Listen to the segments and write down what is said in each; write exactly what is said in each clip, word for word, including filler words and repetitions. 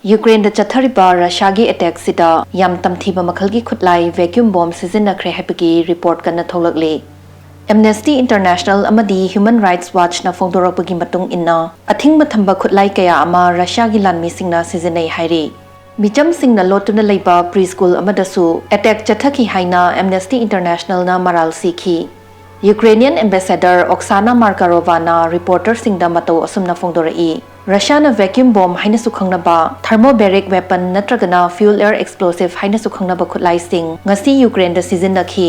ꯌꯨꯀ꯭ꯔꯦꯟꯗ ꯆꯠꯊꯔꯤꯕ ꯔꯁꯤꯌꯥꯒꯤ ꯑꯦꯇꯦꯛꯁꯤꯗ ꯌꯥꯝ ꯇꯝꯊꯤꯕ ꯃꯈꯜꯒꯤ ꯈꯨꯠꯂꯥꯏ vacuum bomb ꯁꯤꯖꯤꯟꯅꯈ꯭ꯔꯦ ꯍꯥꯏꯕꯒꯤ ꯔꯤꯄꯣꯔꯠ ꯀꯟꯅ ꯊꯣꯛꯂꯛꯂꯤ꯫ Amnesty International ꯑꯃꯗꯤ Human Rights Watchꯅ ꯐꯣꯡꯗꯣꯔꯛꯄꯒꯤ ꯃꯇꯨꯡ ꯏꯟꯅ, ꯑꯊꯤꯡꯕ ꯊꯝꯕ ꯈꯨꯠꯂꯥꯏ ꯀꯌꯥ ꯑꯃ ꯔꯁꯤꯌꯥꯒꯤ ꯂꯥꯟꯃꯤꯁꯤꯡꯅ ꯁꯤꯖꯤꯟꯅꯩ ꯍꯥꯏꯔꯤ꯫ ꯃꯤꯆꯝꯁꯤꯡꯅ ꯂꯣꯠꯇꯨꯅ ꯂꯩꯕ preschool ꯑꯃꯗꯁꯨ ꯑꯦꯇꯦꯛ ꯆꯠꯊꯈꯤ ꯍꯥꯏꯅ Amnesty Internationalꯅ ꯃꯔꯥꯜ ꯁꯤꯈꯤ꯫ ꯌꯨꯀ꯭ꯔꯦꯅꯤꯌꯟ ꯑꯦꯝꯕꯦꯁꯦꯗꯔ ꯑꯣꯛꯁꯥꯅꯥ ꯃꯥꯔꯀꯥꯔꯣꯚꯥꯅ ꯔꯤꯄꯣꯔꯇꯔꯁꯤꯡꯗ ꯃꯇꯧ ꯑꯁꯨꯝꯅ ꯐꯣꯡꯗꯣꯔꯛꯏ, ꯔꯁꯤꯌꯥꯅ vacuum bomb ꯍꯥꯏꯅꯁꯨ ꯈꯪꯅꯕ thermobaric weapon ꯅꯠꯇ꯭ꯔꯒꯅ fuel air explosive ꯍꯥꯏꯅꯁꯨ ꯈꯪꯅꯕ ꯈꯨꯠꯂꯥꯏꯁꯤꯡ ꯉꯁꯤ ꯌꯨꯀ꯭ꯔꯦꯟꯗ ꯁꯤꯖꯤꯟꯅꯈꯤ꯫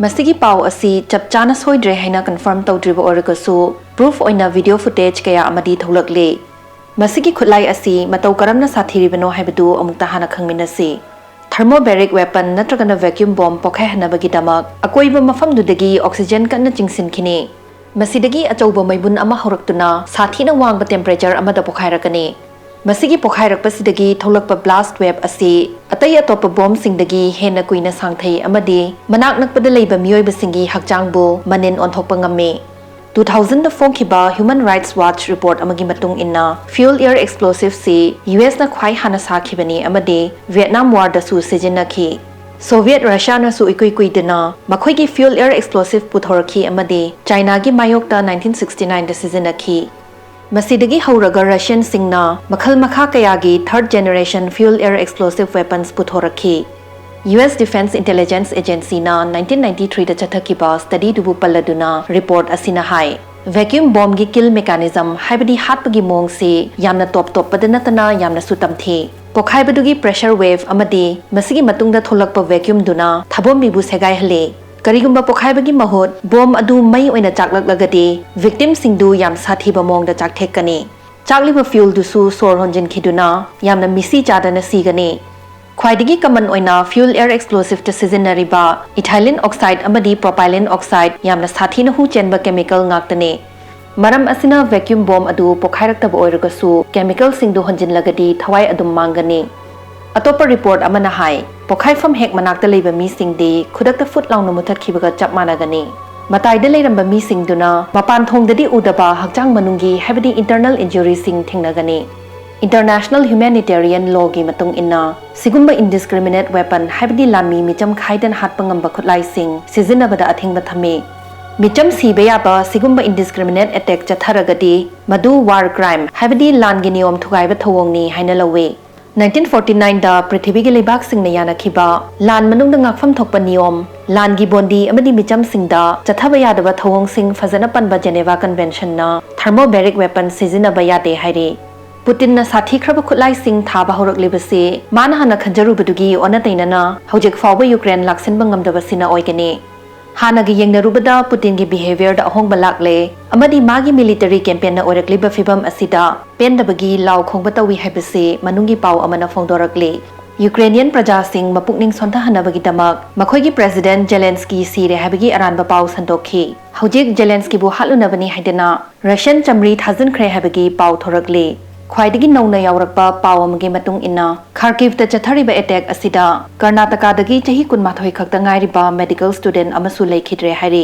ꯃꯁꯤꯒꯤ ꯄꯥꯎ ꯑꯁꯤ ꯆꯞ ꯆꯥꯅ ꯁꯣꯏꯗ꯭ꯔꯦ ꯍꯥꯏꯅ confirm ꯇꯧꯗ꯭ꯔꯤꯕ ꯑꯣꯏꯔꯒꯁꯨ, proof ꯑꯣꯏꯅ video footage ꯀꯌꯥ ꯑꯃꯗꯤ ꯊꯣꯛꯂꯛꯂꯤ꯫ ꯃꯁꯤꯒꯤ ꯈꯨꯠꯂꯥꯏ ꯑꯁꯤ ꯃꯇꯧ ꯀꯔꯝꯅ ꯁꯥꯊꯤꯔꯤꯕꯅꯣ ꯍꯥꯏꯕꯗꯨ ꯑꯃꯨꯛꯇ ꯍꯥꯟꯅ ꯈꯪꯃꯤꯟꯅꯁꯤ꯫ Thermobaric weapon ꯅꯠꯇ꯭ꯔꯒꯅ vacuum bomb ꯄꯣꯈꯥꯏꯍꯟꯅꯕꯒꯤꯗꯃꯛ ꯑꯀꯣꯏꯕ ꯃꯐꯝꯗꯨꯗꯒꯤ oxygen ꯀꯟꯅ ꯆꯤꯡꯁꯤꯟꯈꯤꯅꯤ꯫ ꯃꯁꯤꯗꯒꯤ ꯑꯆꯧꯕ ꯃꯩꯕꯨꯟ ꯑꯃ ꯍꯧꯔꯛꯇꯨꯅ ꯁꯥꯊꯤꯅ ꯋꯥꯡꯕ temperature ꯑꯃꯗ ꯄꯣꯈꯥꯏꯔꯛꯀꯅꯤ꯫ ꯃꯁꯤꯒꯤ ꯄꯣꯈꯥꯏꯔꯛꯄꯁꯤꯗꯒꯤ ꯊꯣꯛꯂꯛꯄ blast wave ꯑꯁꯤ ꯑꯇꯩ ꯑꯇꯣꯞꯄ ꯕꯣꯝꯁꯤꯡꯗꯒꯤ ꯍꯦꯟꯅ ꯀꯨꯏꯅ ꯁꯥꯡꯊꯩ ꯑꯃꯗꯤ ꯃꯅꯥꯛ ꯅꯛꯄꯗ ꯂꯩꯕ ꯃꯤꯑꯣꯏꯕꯁꯤꯡꯒꯤ ꯍꯛꯆꯥꯡꯕꯨ ꯃꯅꯤꯟ ꯑꯣꯟꯊꯣꯛꯄ ꯉꯝꯃꯤ꯫ Two thousandꯗ ꯐꯣꯡꯈꯤꯕ Human Rights Watch report ꯑꯃꯒꯤ ꯃꯇꯨꯡ ꯏꯟꯅ, fuel air explosiveꯁꯤ USꯅ ꯈ꯭ꯋꯥꯏ ꯍꯥꯟꯅ ꯁꯥꯈꯤꯕꯅꯤ ꯑꯃꯗꯤ Vietnam Warꯗꯁꯨ ꯁꯤꯖꯤꯟꯅꯈꯤ꯫ Soviet Russiaꯅꯁꯨ ꯏꯀꯨꯏ ꯀꯨꯏꯗꯅ ꯃꯈꯣꯏꯒꯤ fuel air explosive ꯄꯨꯊꯣꯔꯛꯈꯤ ꯑꯃꯗꯤ Chinaꯒꯤ ꯃꯥꯌꯣꯛꯇ nineteen sixty nineꯗ ꯁꯤꯖꯤꯟꯅꯈꯤ꯫ ꯃꯁꯤꯗꯒꯤ ꯍꯧꯔꯒ Russianꯁꯤꯡꯅ ꯃꯈꯜ ꯃꯈꯥ ꯀꯌꯥꯒꯤ third generation fuel air explosive weapons ꯄꯨꯊꯣꯔꯛꯈꯤ꯫ US Defense Intelligence Agencyꯅ nineteen ninety threeꯗ ꯆꯠꯊꯈꯤꯕ studyꯗꯨꯕꯨ ꯄꯜꯂꯗꯨꯅ report ꯑꯁꯤꯅ ꯍꯥꯏ, vacuum bombꯒꯤ kill mechanism, ꯍꯥꯏꯕꯗꯤ ꯍꯥꯠꯄꯒꯤ ꯃꯑꯣꯡꯁꯤ ꯌꯥꯝꯅ ꯇꯣꯞ ꯇꯣꯞꯄꯗ ꯅꯠꯇꯅ ꯌꯥꯝꯅꯁꯨ ꯇꯝꯊꯤ꯫ ꯄꯣꯈꯥꯏꯕꯗꯨꯒꯤ pressure wave ꯑꯃꯗꯤ ꯃꯁꯤꯒꯤ ꯃꯇꯨꯡꯗ ꯊꯣꯛꯂꯛꯄ vacuumꯗꯨꯅ ꯊꯥꯕꯣꯝꯕꯤꯕꯨ ꯁꯦꯒꯥꯏꯍꯜꯂꯤ꯫ ꯀꯔꯤꯒꯨꯝꯕ ꯄꯣꯈꯥꯏꯕꯒꯤ ꯃꯍꯨꯠ ꯕꯣꯝ ꯑꯗꯨ ꯃꯩ ꯑꯣꯏꯅ ꯆꯥꯛꯂꯛꯂꯒꯗꯤ, victimꯁꯤꯡꯗꯨ ꯌꯥꯝ ꯁꯥꯊꯤꯕ ꯃꯑꯣꯡꯗ ꯆꯥꯛꯊꯦꯛꯀꯅꯤ꯫ ꯆꯥꯛꯂꯤꯕ fuelꯗꯨꯁꯨ ꯁꯣꯔ ꯍꯣꯟꯖꯤꯟꯈꯤꯗꯨꯅ ꯌꯥꯝꯅ ꯃꯤꯁꯤ ꯆꯥꯗꯅ ꯁꯤꯒꯅꯤ꯫ ꯈ꯭ꯋꯥꯏꯗꯒꯤ common ꯑꯣꯏꯅ fuel air explosiveꯇ ꯁꯤꯖꯤꯟꯅꯔꯤꯕ ethylene oxide ꯑꯃꯗꯤ propylene oxide ꯌꯥꯝꯅ ꯁꯥꯊꯤꯅ ꯍꯨ ꯆꯦꯟꯕ chemical ꯉꯥꯛꯇꯅꯤ꯫ ꯃꯔꯝ ꯑꯁꯤꯅ vacuum bomb ꯑꯗꯨ ꯄꯣꯈꯥꯏꯔꯛꯇꯕ ꯑꯣꯏꯔꯒꯁꯨ, chemicalꯁꯤꯡꯗꯨ ꯍꯣꯟꯖꯤꯜꯂꯒꯗꯤ ꯊꯋꯥꯏ ꯑꯗꯨꯝ ꯃꯥꯡꯒꯅꯤ꯫ ꯑꯇꯣꯞꯄ report ꯑꯃꯅ ꯍꯥꯏ, ꯄꯣꯈꯥꯏꯐꯝ ꯍꯦꯛ ꯃꯅꯥꯛꯇ ꯂꯩꯕ ꯃꯤꯁꯤꯡꯗꯤ ꯈꯨꯗꯛꯇ ꯐꯨꯠ ꯂꯥꯎꯅ ꯃꯨꯊꯠꯈꯤꯕꯒ ꯆꯞ ꯃꯥꯟꯅꯒꯅꯤ꯫ ꯃꯇꯥꯏꯗ ꯂꯩꯔꯝꯕ ꯃꯤꯁꯤꯡꯗꯨꯅ ꯃꯄꯥꯟ ꯊꯣꯡꯗꯗꯤ ꯎꯗꯕ ꯍꯛꯆꯥꯡ ꯃꯅꯨꯡꯒꯤ, ꯍꯥꯏꯕꯗꯤ internal injuryꯁꯤꯡ ꯊꯦꯡꯅꯒꯅꯤ꯫ International Humanitarian Lawꯒꯤ ꯃꯇꯨꯡ ꯏꯟꯅ, ꯁꯤꯒꯨꯝꯕ indiscriminate weapon, ꯍꯥꯏꯕꯗꯤ ꯂꯥꯟꯃꯤ ꯃꯤꯆꯝ ꯈꯥꯏꯗꯅ ꯍꯥꯠꯄ ꯉꯝꯕ ꯈꯨꯠꯂꯥꯏꯁꯤꯡ ꯁꯤꯖꯤꯟꯅꯕꯗ ꯑꯊꯤꯡꯕ ꯊꯝꯃꯤ꯫ ꯃꯤꯆꯝ ꯁꯤꯕ ꯌꯥꯕ ꯁꯤꯒꯨꯝꯕ indiscriminate attack ꯆꯠꯊꯔꯒꯗꯤ, ꯃꯗꯨ war crime, ꯍꯥꯏꯕꯗꯤ ꯂꯥꯟꯒꯤ ꯅꯤꯌꯣꯝ ꯊꯨꯒꯥꯏꯕ ꯊꯧꯑꯣꯡꯅꯤ ꯍꯥꯏꯅ ꯂꯧꯏ꯫ Nineteen forty nineꯗ ꯄ꯭ꯔꯤꯊꯤꯕꯤꯒꯤ ꯂꯩꯕꯥꯛꯁꯤꯡꯅ ꯌꯥꯅꯈꯤꯕ ꯂꯥꯟ ꯃꯅꯨꯡꯗ ꯉꯥꯛꯐꯝ ꯊꯣꯛꯄ ꯅꯤꯌꯣꯝ, ꯂꯥꯟꯒꯤ ꯕꯣꯟꯗꯤ ꯑꯃꯗꯤ ꯃꯤꯆꯝꯁꯤꯡꯗ ꯆꯠꯊꯕ ꯌꯥꯗꯕ ꯊꯧꯑꯣꯡꯁꯤꯡ ꯐꯖꯅ ꯄꯟꯕ Geneva Conventionꯅ thermobaric weapon ꯁꯤꯖꯤꯟꯅꯕ ꯌꯥꯗꯦ ꯍꯥꯏꯔꯤ꯫ ꯄꯨꯇꯤꯟꯅ ꯁꯥꯊꯤꯈ꯭ꯔꯕ ꯈꯨꯠꯂꯥꯏꯁꯤꯡ ꯊꯥꯕ ꯍꯧꯔꯛꯂꯤꯕꯁꯤ ꯃꯥꯅ ꯍꯥꯟꯅ ꯈꯟꯖꯔꯨꯕꯗꯨꯒꯤ ꯑꯣꯟꯅ ꯇꯩꯅꯅ ꯍꯧꯖꯤꯛ ꯐꯥꯎꯕ ꯌꯨꯀ꯭ꯔꯦꯟ ꯂꯥꯛꯁꯤꯟꯕ ꯉꯝꯗꯕꯁꯤꯅ ꯑꯣꯏꯒꯅꯤ꯫ ꯍꯥꯟꯅꯒ ꯌꯦꯡꯅꯔꯨꯕꯗ ꯄꯨꯇꯤꯟꯒꯤ behaviourꯗ ꯑꯍꯣꯡꯕ ꯂꯥꯛꯂꯦ ꯑꯃꯗꯤ ꯃꯥꯒꯤ military campaignꯅ ꯑꯣꯏꯔꯛꯂꯤꯕ ꯐꯤꯚꯝ ꯑꯁꯤꯗ ꯄꯦꯟꯗꯕꯒꯤ ꯂꯥꯎ ꯈꯣꯡꯕ ꯇꯧꯏ ꯍꯥꯏꯕꯁꯤ ꯃꯅꯨꯡꯒꯤ ꯄꯥꯎ ꯑꯃꯅ ꯐꯣꯡꯗꯣꯔꯛꯂꯤ꯫ ꯌꯨꯀ꯭ꯔꯦꯅꯤꯌꯟ ꯄ꯭ꯔꯖꯥꯁꯤꯡ ꯃꯄꯨꯛꯅꯤꯡ ꯁꯣꯟꯊꯍꯟꯅꯕꯒꯤꯗꯃꯛ ꯃꯈꯣꯏꯒꯤ President Zelensky ꯁꯤꯔꯦ ꯍꯥꯏꯕꯒꯤ ꯑꯔꯥꯟꯕ ꯄꯥꯎ ꯁꯟꯗꯣꯛꯈꯤ꯫ ꯍꯧꯖꯤꯛ Zelenskyꯕꯨ ꯍꯥꯠꯂꯨꯅꯕꯅꯤ ꯍꯥꯏꯗꯅ Russian ꯆꯝꯔꯤ ꯊꯥꯖꯤꯟꯈ꯭ꯔꯦ ꯍꯥꯏꯕꯒꯤ ꯄꯥꯎ ꯊꯣꯔꯛꯂꯤ꯫ ꯈ꯭ꯋꯥꯏꯗꯒꯤ ꯅꯧꯅ ꯌꯥꯎꯔꯛꯄ ꯄꯥꯎ ꯑꯃꯒꯤ ꯃꯇꯨꯡ ꯏꯟꯅ, Kharkivꯇ ꯆꯠꯊꯔꯤꯕ attack ꯑꯁꯤꯗ ꯀꯔꯅꯥꯇꯀꯥꯗꯒꯤ ꯆꯍꯤ ꯀꯨꯟꯃꯥꯊꯣꯏ ꯈꯛꯇ ꯉꯥꯏꯔꯤꯕ medical student ꯑꯃꯁꯨ ꯂꯩꯈꯤꯗ꯭ꯔꯦ ꯍꯥꯏꯔꯤ꯫